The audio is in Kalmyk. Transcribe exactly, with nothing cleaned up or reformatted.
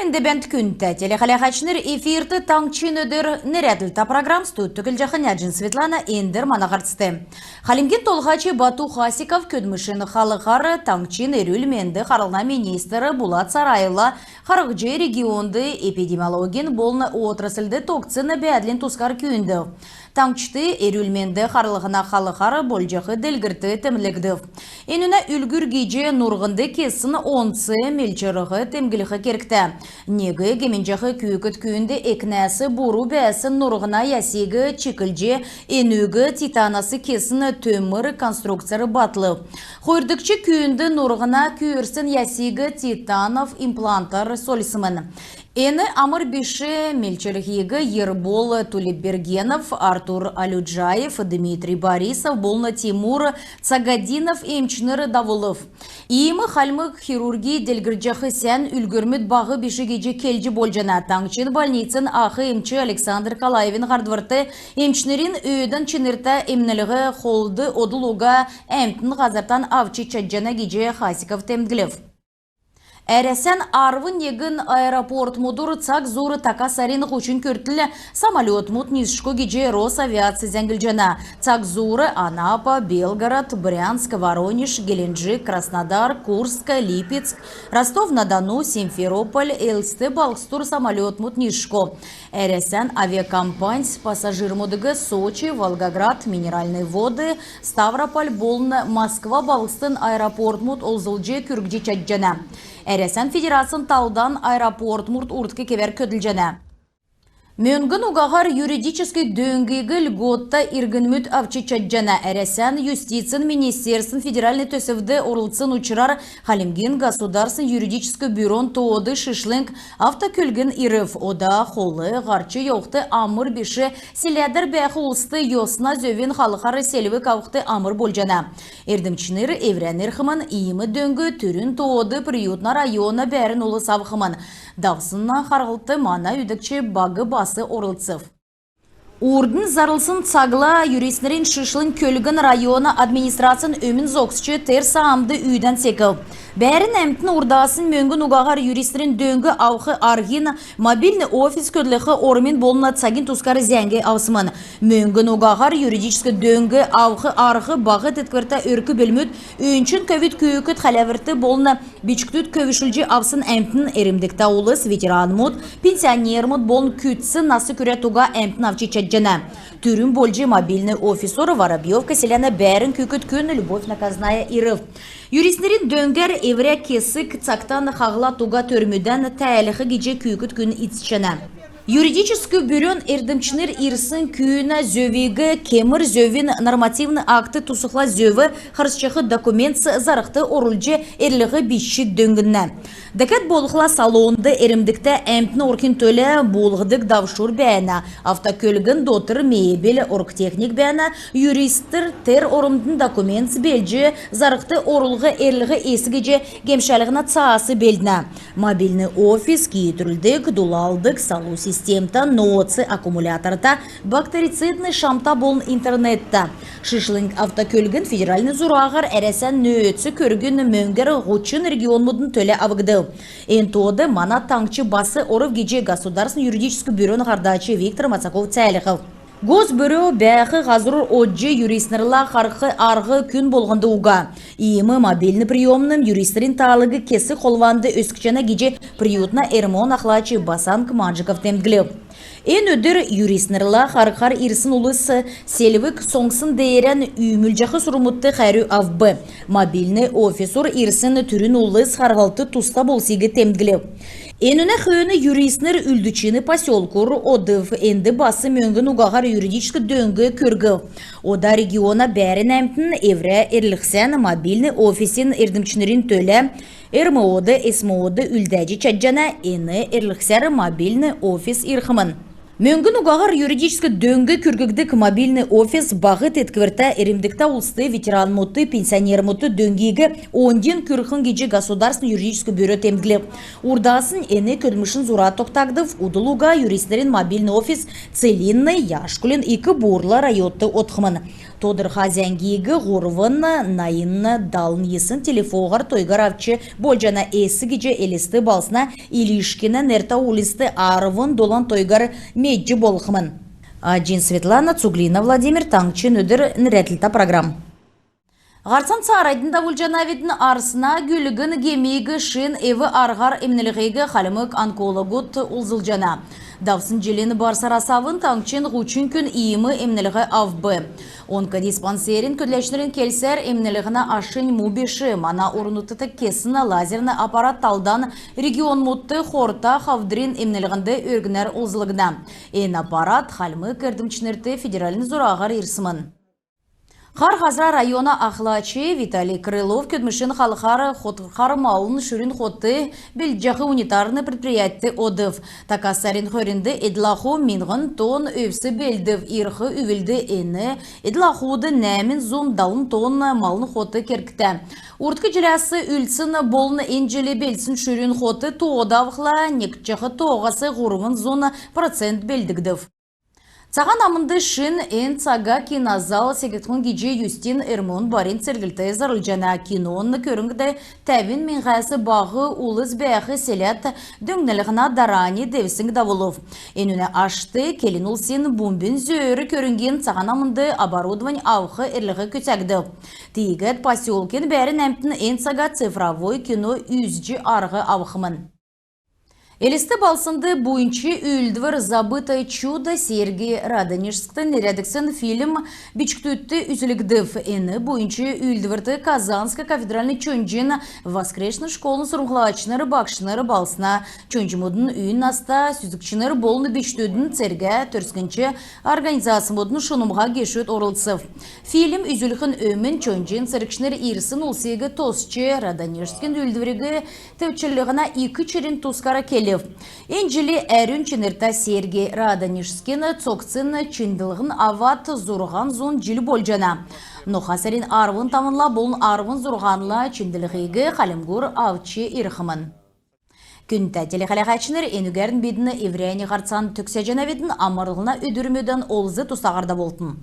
Энүгәрн бәәнт, күндтә телехәләһәчнр. Эфирт «Таңһчин өдр» нерәдлтә программ. Студьд көтлҗәхнь Әҗин Светлана. Эндр мана һарцд. Хальмгин Толһач Бату Хасиков көдлмшин халхар таңһчин эрүл-менд харлһна министр Булат Сараевла харһҗ, регионд эпидемиологин болн отрасльд тогтсн бәәдлин тускар күүндв. Таңһчд эрүл-менд харлһна халхар болҗах делгрлт темдглгдв. Энүнә үлгүр гиҗ нурһнд кесн онц мелчрһ темдглх кергтә. Нег гемнҗәх күүкд күүнд экнәс буру бәәсн нурһна ясиг чиклҗ, энүг титанас кесн төмр конструкцяр батлв. Хойрдгч күүнд нурһна күүрсн ясиг титанов имплантар сольсмн. Эн амр биш мелчрһиг Ербол Тулебергенов, Артур Алюджаев, Дмитрий Борисов болн Тимур Цагадинов эмчнр давулв. Иим хальмг хирургин делгрҗәх сән үлгүрмүд баһ биш гиҗ келҗ болҗана. Таңһчин больницин ах эмч Александр Калаевин һардврт эмчнрин өөдән чинртә эмнлһ холд одл уга әмтн һазртан авч чадҗана гиҗ Хасиков темдглв. Әрәсән арвн негн аэропортмудур цаг зуур така сарин һучн күртл самолетмуд нисшго гиҗ Росавиац зәңглҗәнә. Цаг зуур Анапа, Белгород, Брянск, Воронеж, Геленджик, Краснодар, Курск, Липецк, Ростов-на-Дону, Симферополь, Элст балһсдур самолетмуд нисшго. Әрәсән авиакомпаньс пассажирмудыг Сочи, Волгоград, Минеральные Воды, Ставрополь болн Москва балһсдын аэропортмуд олзлҗ күргҗ чадҗана. Әрәсән Федерацин талдан аэропортмуд урдк кевәр көдлҗәнә. Мөңгн угаһар юридическ дөңгиг льготта иргнмүд авч чадҗана. Әрәсән юстицин министерствин федеральн төсвд орлцсн учрар Хальмгин государственн юридическ бюрон тоод шишлң автокөлгн ирв. Ода хол һарч йовхд амр биш селәдәр бәәх улст йосна зөвин халхар селвг авхд амр болҗана. Эрдмчнр эврән ирхмн. Иим дөң түрүн тоод Приютна района бәәрн улс авхмн. Давсн харһлтд мана үүдәгч баг бас орлцв. Урднь зарлсн цагла юристнрин шишлң көлгн района администрацин өмн зогсч, тер саамд үүдән секв. Бәәрн әмтн урдаснь мөңгн угаһар юристнрин дөң авх арһин, мобильн офис көдлх ормин болн цагин тускар зәңг авсмн. Мөңгн угаһар юридическ дөң авх арһ баһ теткврта өрк-бүлмүд, өнчн көвүд, күүкд, хәләврт болн бичкдүд көвшүлҗ авсн әмтн, эрмдгтә улс, ветеранмуд, пенсионермуд болн күцц нас күрәд уга әмтн авч чадҗана. Түрүн болҗ мобильн офисур Воробьевка селәнә бәәрн күүкд күн Любовь Наказная ирв. Юристнрин дөңгәр эврә кесг цагтан хаһлад уга төрмүдән тәәлх гиҗ күүкд күн иткҗәнә. Юридическ бюрон эрдмчнр ирсн күүнә зөвиг кемр зөвин нормативн акт тусхла зөв харсҗах документс зарһд орулҗ, эрлһ бичҗ дөңннә. Дәкәд болхла салонд эрмдгтә әмтн орхин төлә буулһдг давшур бәәнә. Автокөлгн дотр мебель, оргтехник бәәнә. Юристнр тер ормд документс белдҗ зарһд орулһ эрлһ эс гиҗ гемшәлһнә цаас белднә. Мобильн офис киитрүлдг, дулалдг, салу системтә, нооц аккумуляторта, бактерицидн шамта болн интернеттә. Шишлң автокөлгн федеральн зураһар Әрәсән нөөц көргнә мөңгәр һучн регионмудын төлә авгдв. Эн тоод мана таңһч бас орв гиҗ государственн юридическ бюрон һардач Виктор Мацаков цәәлһв. Госбюро бәәх һазрур одҗ юристнрлә харһх арһ күн болһнд уга. Иим мобильн приёмн юристнрин таалиг кесг холванд өскҗәнә гиҗ Приютна РМО-н ахлач Басанг Манжиков темдглв. Эн өдр юристнрлә харһхар ирсн улс селвг соңссн деерән үүмүлҗәх сурврмудт хәрү авв. Мобильн офисур ирсн түрүн улс харһлтд туста болсиг темдглв. Энүнә хөөн юристнр Үлдчин поселкур одв, энд бас мөңгн угаһар юридическ дөң күргв. Ода региона бәәрн әмтн эврә эрлһсән мобильн офисин эрдмчнрин төлә РМО-д, СМО-д үлдәҗ чадҗана. Эн эрлһсәр мобильн офис ирхмн. Мөңгн угаһар юридическ дөң күргдг мобильн офис баһ тетквртә, эрмдгтә улст, ветеранмудт, пенсионермудт дөңгиг оньдин күргхмн гиҗ государственн юридическ бюро темдглв. Урдаснь эн көдлмшин зура тогтагдв. Удл уга юристнрин мобильн офис Целинный, Яшкулин, Ик Буурла райодт одхмн. Тодрха зәңгиг һурвн найн далн йисн телефоһар тойгар авч болҗана. Эс гиҗ Элст балһсна Илишкин нертә уульнцд арвн долан тойгар медҗ болхмн. Аҗин Светлана, Цуглина Владимир, «Таңһчин өдр» нерәдлтә программ. Һарцан цааранднь давулҗанавидн. Арсна гүлгн гемиг шин эв-арһар эмнлһиг хальмг онкологуд олзлҗана. Давсн җилин бар сарас авн таңһчин һучн күн иим эмнлһ авв. Онкодиспансерин көдләчнрин келсәр, эмнлһнә ашнь му биш. Мана орн-нутгт кесн лазерн аппарат талдан регионмудт хорта хавдрин эмнлһнд өргнәр олзлгдна. Эн аппарат хальмг эрдмчнрт федеральн зураһар ирсмн. Хар Һазра района ахлач Виталий Крылов көдлмшин халхар хотхар малын шүрүн хот белдҗәх унитарн предприятьд одв. Така сарин хөрнд эдл-аху миңһн тонн өвс белдв. Ирх үвлд эн эдл-ахуд нәәмн зун далн тонн малын хот кергтә. Урдк җиләс үлдсн болн эн җил белдсн шүрүн хот тоод авхла, некҗәх тооһас һурвн зун процент белдгдв. Цаһан Амнд шин эн цага кинозал секгдхмн гиҗ Юстин РМО-н барин церглт зарлҗана. Кинон көрңгд тәвн миңһнәс баһ улс бәәх селәд дөңнлһнә дарани девсң давулв. Энүнә ашт келн улсин бумбин зөөр көрңгин Цаһан Амнд оборудовань авх эрлһ күцәгдв. Тиигәд поселкин бәәрн әмтн эн цага цифровой кино үзҗ арһ авхмн. Элст балһснд буйнч үүлдвр «Забытое чудо» Сергий Радонежскд нерәдгдсн фильм бичкдүдт үзүлгдв. Эн буйнч үүлдврт Казанск кафедральн чонҗин воскресн школын сурһмҗлачнр, багшнр, балһсна чонҗмудын үйин наста сүзгчнр болн бичкдүдин цергә-төрскнч организацмудын шунмһа гешүд орлцв. Фильм үзүлхин өмн чонҗин цергчнр ирсн улсиг тосч, Радонежскин үүлдвриг тевчлһнә ик чирин тускар келв. Эн җил әрүн чинртә Сергий Радонежскин цогцин чиндлһн авад зурһан зун җил болҗана. Ноха сарин арвн тавнла болн арвн зурһанла чиндлһиг Хальмгур авч ирхмн. Күндтә телехәләһәчнр, энүгәрн бидн эврәннь һарцан төгсәҗәнәвидн. Амрлһна өдрмүдән олз-тустаһар давултн.